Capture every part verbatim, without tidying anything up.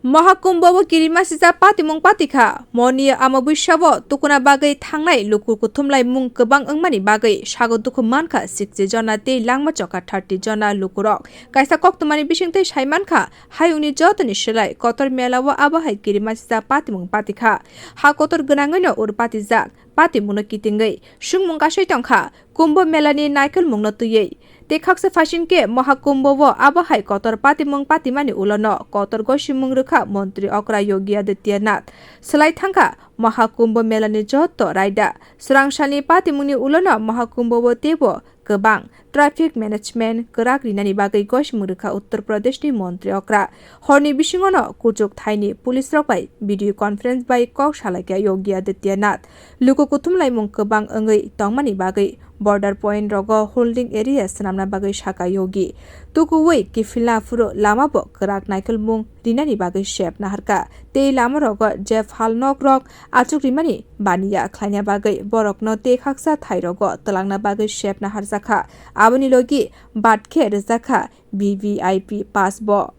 Mohakumbho o kirima sijak patimung patikha. Moni ama buisao tukuna bagwi thangnai luku kuthumlaimung kwbang wngmani bagwi sago dukhu mankha sixty jona tei langma choka thirty jona lukurok. Kaisa koktwmani bisingtwi saimankha, hayungni jotoni slai kotor mela o abo hai kirima sijak patimung patikha. Ha kotor gwnangwino ur patijak, patimungno kitingwi sungmung kasui tongkha, Kumbho Melani naikolmungno twiwi. Tei khaksa phaising khe Mohakumbho o abo hai kotor patimung patimani ulono kotor gosimung rwkha Montri Okra Yogi Adityanath. Swlai thangkha Mohakumbho Melani joto raida. Swrangsalni patimungni ulono Mohakumbho o teibo kwbang traffic management kwrak rinani bagwi gosimung rwkha Uttar Pradeshni Montri Okra. Horni bisingono kuchuk thaini police rok bai video conference bai kok salaikha Yogi Adityanath. Luku kuthumlaimung kwbang wngwi tongmani bagwi border point rogo holding area swnamna bagwi sakha Yogi. Tukuwi kiphilna phuru lama bo kwrak naikolmung rinani bagwi sep naharkha. Tei lama rogo je phalnok rok achuk rimani baniya khlaina bagwi borokno tei khaksa thai rogo twlangna bagwi sep naharjakha. Aboni logi bat khe rwjakha V V I P pass bo.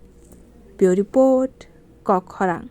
Bureau Report, Kok Khorang.